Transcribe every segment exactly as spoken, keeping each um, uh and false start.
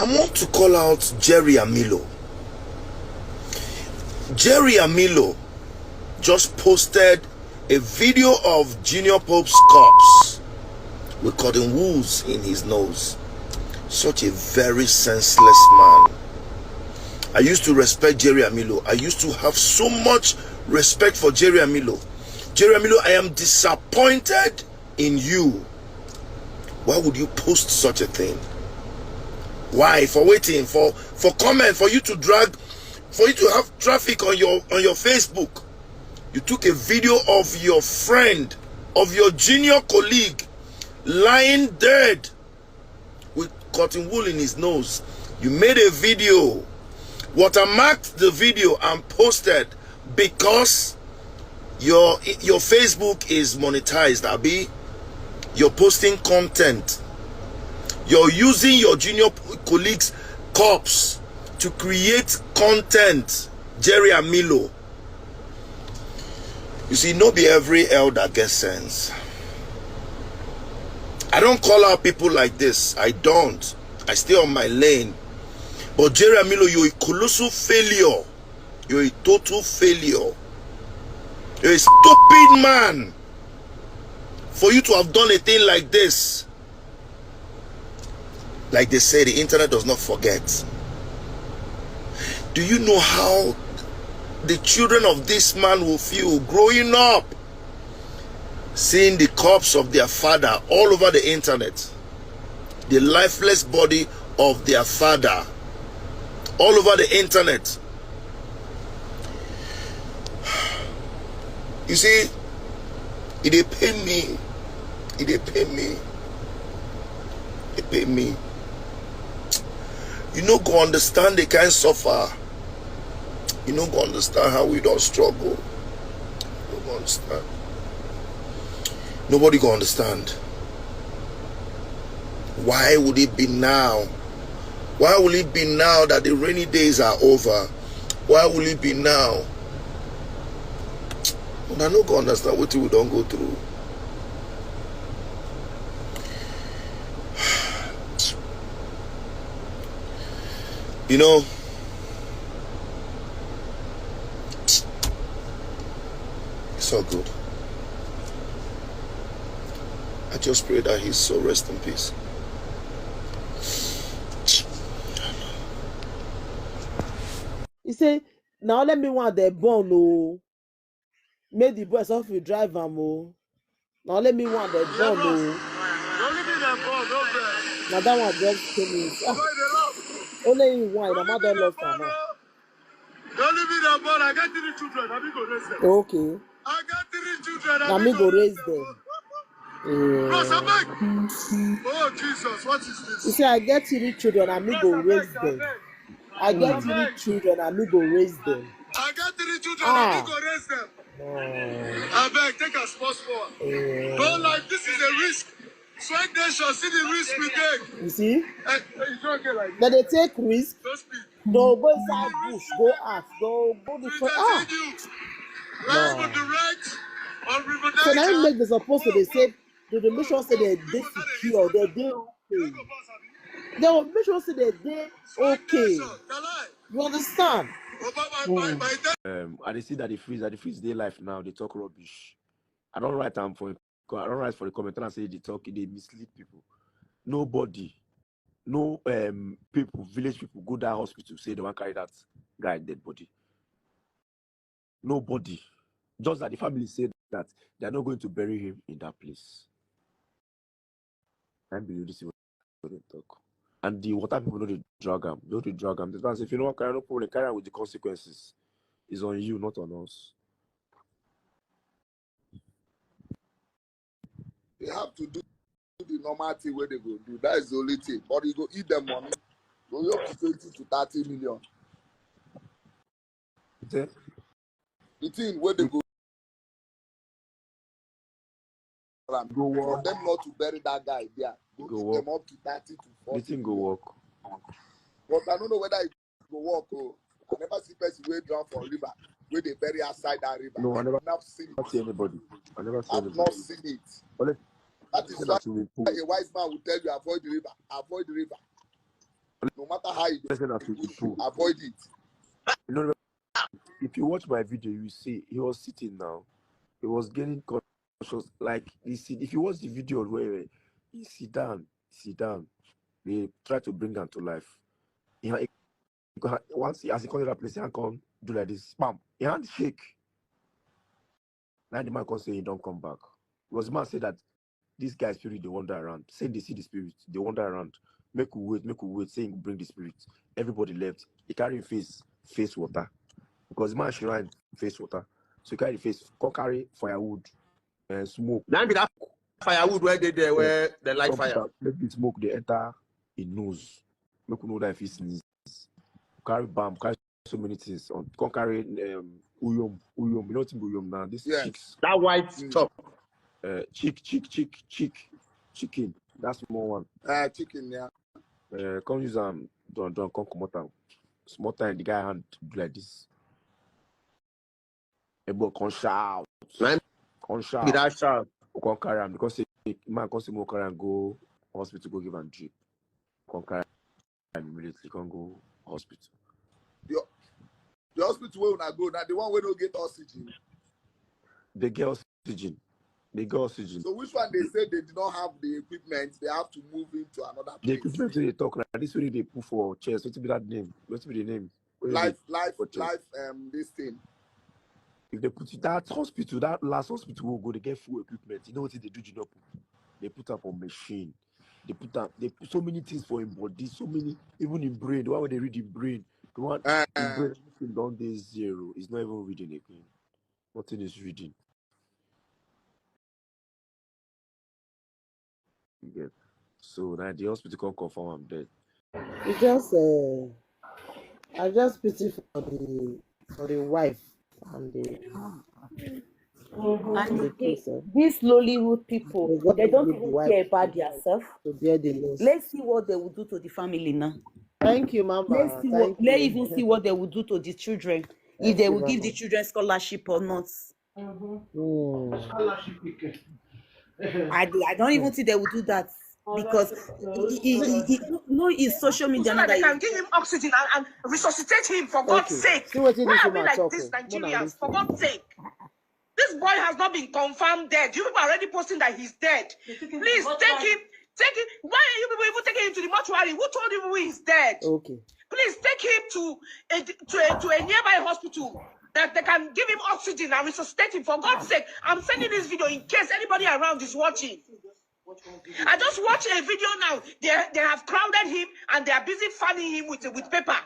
I want to call out Jerry Amilo. Jerry Amilo just posted a video of Junior Pope's corpse with cotton wools in his nose. Such a very senseless man. I used to respect Jerry Amilo. I used to have so much respect for Jerry Amilo. Jerry Amilo, I am disappointed in you. Why would you post such a thing? Why? For waiting for for comment, for you to drag, for you to have traffic on your on your Facebook. You took a video of your friend, of your junior colleague, lying dead with cotton wool in his nose. You made a video, watermarked the video and posted because your your Facebook is monetized, Abi. You're posting content. You're using your junior colleagues' corpse to create content. Jerry Amilo. You see, no be every elder gets sense. I don't call out people like this. I don't. I stay on my lane. But Jerry Amilo, you're a colossal failure. You're a total failure. You're a stupid man for you to have done a thing like this. Like they say, the internet does not forget. Do you know how the children of this man will feel growing up, seeing the corpse of their father all over the internet, the lifeless body of their father all over the internet? You see, it dey pain me. It dey pain me. It pain me. You no go understand the kind suffer. You no go understand how we don't struggle. You no go understand. Nobody go understand. Why would it be now? Why will it be now that the rainy days are over? Why will it be now? Una no go understand wetin we don go through. You know, it's all good. I just pray that his soul rest in peace. He say, now let me want the ball, oh. Make the boys off you drive am, oh. Now let me want the ball, oh. Now that one just came in. Ah, only in one, my mother lost her now. Don't leave me the ball. I got three children. I go raise them. Okay. I got three children. Na me go raise them. Bros, I beg. Oh Jesus, what is You this? See, I get three children, and me go raise them. I get three children, and me go raise them. I got three children. Ah. I go raise them. Oh, I beg, take a small small. eh. Don't like this is a risk. Sweat Nation, see the risk we take. You see, Eh, eh, it's okay like then they take risk. Don't speak. They'll go inside bush, go out, they'll go We this way. Ah, continue. Live on the right, on River so now Niger. Make they supposed to they say they, they make sure say they they secure, they they okay. They will make sure say they they okay. You understand? Um, I dey see that they freeze, that they freeze their life now. They talk rubbish. I don't write am for, I don't write for the comment and say they talk, they mislead people. Nobody, no um people, village people go that hospital say they want carry that guy dead body. Nobody. Just that the family said that they are not going to bury him in that place. I believe this is what they talk. And the water people know they drag him. Don't they drag him? That's why I say, if you don't carry, no problem, carry am with the consequences. It's on you, not on us. They have to do the normal thing where they go do. That is the only thing. But you go eat them money. Go up to twenty to thirty million. Okay? The thing where they go for them not to bury that guy there. Go, Go eat work. Them up to thirty to The forty thing go million. Work. But I don't know whether it go work. Oh. I never see person where drown for river, where they bury outside that river. No, I never I've not seen I see it. anybody. I never see I've anybody. Not seen it. Only That is thing why that swimming pool. A wise man will tell you avoid the river. Avoid the river. No matter how you do, Person that you people should avoid it. You know, if you watch my video, you see he was sitting now. He was getting conscious. Like you see, if you watch the video where he sit down, sit down, they try to bring him to life. He, ha- he go ha- once he, as he come to that place, he can do like this, bam, he hand shake. Now the man come say he don't come back. Because the man said that this guy spirit they wander around. Say they see the spirit, they wander around. Make we wait, make we wait. Say he bring the spirit. Everybody left. He carry face, face water. Because the man shrine face water. So he carry face, come carry firewood and smoke. Now be that firewood where they there where they like Come put fire. Out, make the smoke they enter in nose. Make we know that if he sneeze. Carry bomb, carry so many things. On come carry um uyom, uyom. You know what uyom now? These Yes. Chicks. That white Mm. top. Uh, chick, chick, chick, chick, chicken. That's small one. Uh, chicken, yeah. Uh, come use am don don come comot am. Small time the guy hand do like this. Ebo come shout, Man, come be shout, that shout. come carry am because say man come say make we carry am go hospital go give am drip. Come carry am immediately, come go hospital. The, the hospital where una go now, the one where no get oxygen. They get oxygen. They get oxygen. So which one they say they did not have the equipment, they have to move him to another The place. Equipment wey they talk like this wey they put for chest. What be that name? What be the name? Wey they Life, life, for chest. Life, um, this thing. If they put it that hospital, that last hospital will go, they get full equipment. You know what they do, Junior? They put up on machine. They put up they put so many things for him body, so many, even in brain. The one where they read in brain, the one Uh, in brain, everything down there zero. It's not even reading again. Nothing is reading. You get. So now the hospital can confirm I'm dead. It's just uh, I just pity for the for the wife and the And the the thing, kids. Uh, these Lollywood people, they got they to don't leave the even wife care to, about themselves. To bear the loss. Let's see what they will do to the family now. Thank you, Let's Mama. see what Thank let's you. even see what they will do to the children. If Thank they you, will give Mama. The children scholarship or not. Mm. I, do- I don't even think they will do that because it, it, it, it, no, it's social So media that they that can give him oxygen and, and resuscitate him, for God's Okay. Sake. See what this Why are we woman like talk. This Mona, Nigerians? For listen. God's sake. This boy has not been confirmed dead. You people are already posting that he's dead. Please take him. Take him. Why are you people even taking him to the mortuary? Who told you he's dead? Okay. Please take him to a to a, to a nearby hospital that they can give him oxygen and resuscitate him. For God's sake, I'm sending this video in case anybody around is watching. I just watched a video now. They they have crowded him and they are busy fanning him with with paper.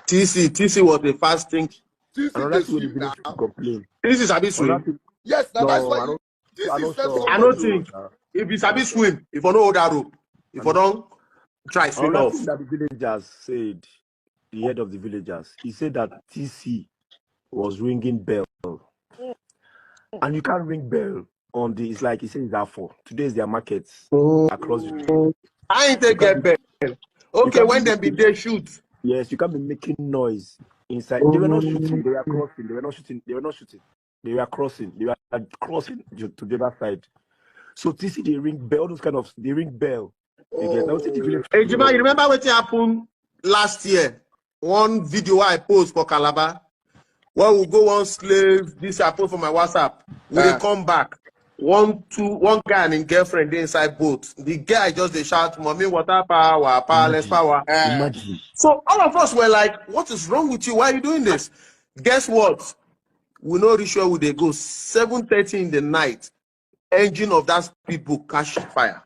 T C, T C was the first thing. This is Another the thing wey the swim village now. people complain. This is Abi Another swim. thing, Yes, now that's no, why I don't. this I is don't self sure. I someone don't you think if it's Abi swim, if I know that rope, if I don't try swim Another off. Thing that the villagers said, the head of the villagers, he said that T C was ringing bell, and you can't ring bell on the. It's like he says that for today is their market across the street. I ain't take get bell. Okay, when them be they shoot. Yes, you can't be making noise inside. They were not shooting. They were crossing. They were not shooting. They were not shooting. They were crossing. They were crossing to, to the other side. So T C they ring bell. All those kind of they ring bell. You get now. See the village. Hey, Jima, you remember what happened last year? One video I post for Calabar. When we go one slave, this I post for my WhatsApp. We dey come back. One, two, one guy and his girlfriend dey inside boat. The guy just dey shout, "Mommy, water power, powerless power." Imagine. So all of us were like, "What is wrong with you? Why are you doing this?" Guess what? We no reach where we dey go. Seven thirty in the night, engine of that speedboat catch fire.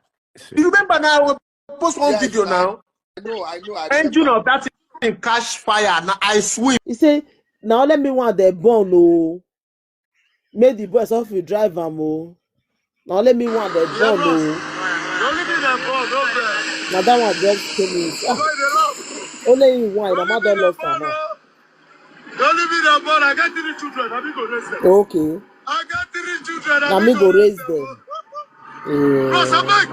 You remember now? We post one Yes, video I- now. I know, I know. I Engine remember. Of that thing catch fire. Now I swim. He say, now let me want the ball, oh. Make the boys off you drive am, oh. Now let me want the ball, oh. Now that one just came in. Ah, only in one, the mother lost her now. Don't leave me the ball. I got three children. I go raise them. Okay. I got three children. Now me go raise them. Bros, I Eh, beg.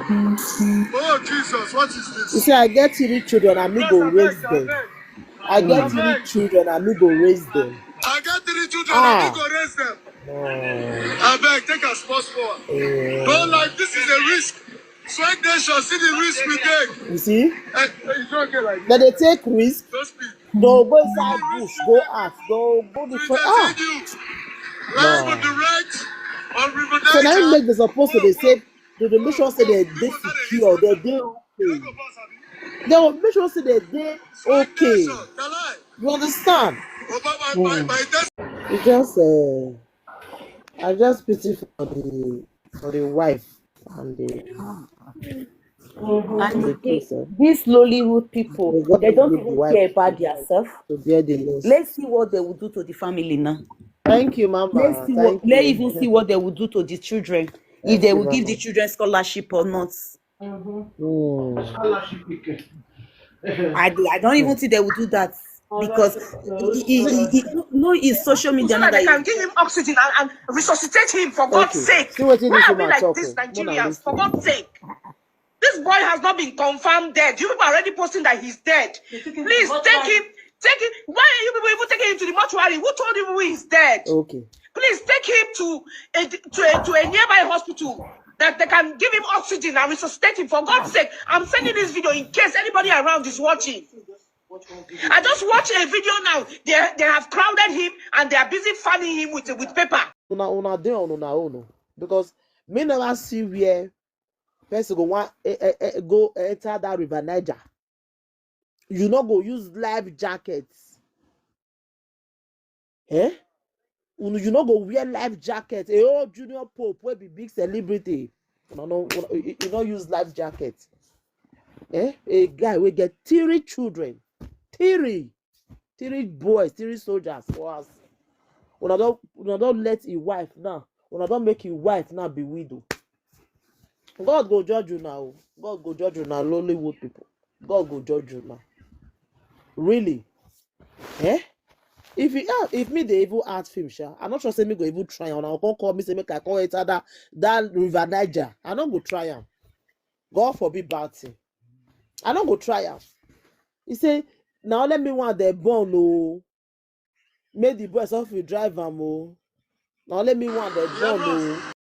Oh Jesus, what is You this? See, I get three children, and me Bros, go I raise beg, I them. beg. I get three children, and me go raise them. I got three children. I Ah. need to raise them. Oh, I beg, take a sports power. eh, Don't like this is a risk. Sweat Nation, see the risk we take. You see? Eh, it's okay like Then they take risk. Don't speak. They'll go inside bush, go out. They'll go the We front. Ah, entertain you. Live on the right on River so now it Niger. Make they supposed to they say they, they make sure say they they secure, they they okay. They will make sure say they they Sweat okay. Nation, Kalai. You understand? Over my, my, my desk. It's just uh, I just pity for the for the wife and the And the the thing, kids. Uh, these Nollywood people, they got they to don't give the even wife care about themselves. To bear the loss. Let's see what they will do to the family now. Thank you, Mama. Let's see what, Thank let's you. Even see what they will do to the children. If Thank they you, will give the Mama. Children scholarship or not. Mm. I, do- I don't even think they will do that because it, it, it, it, no, it's social So media now that they that can give him oxygen and, and resuscitate him, for God's Okay. sake. See what this Why are we woman like talk. This, Mona, Nigerians? For listen. God's sake. This boy has not been confirmed dead. You people are already posting that he's dead. Please take him. Take him. Why are you people even taking him to the mortuary? Who told you he's dead? Okay. Please take him to a to a, to a nearby hospital that they can give him oxygen and resuscitate him. For God's sake, I'm sending this video in case anybody around is watching. I just watched a video now. They they have crowded him and they are busy fanning him with with paper. Una una dey on una own o. Because me never see where person go want eh, eh, eh, go enter that River Niger. You no go use life jackets. Eh? You you no go wear life jacket. A old Junior Pope wey be big celebrity. No, no, you, you no use life jacket. Eh? A guy wey get three children, three, three boys, three soldiers for us. Una don una don let him wife now. Una don make him wife now be widow. God go judge you now. God go judge you now, Nollywood people. God go judge you now. Really? Eh? If you ah, if me they even act film, sha, I'm not sure say me go even try. And I'll come call me say make I call it that that River Niger. I don't go try am. God forbid bad thing. I don't go try am. He say now let me want the bone oh. Make the boys off you drive am oh. Now let me want the bone oh.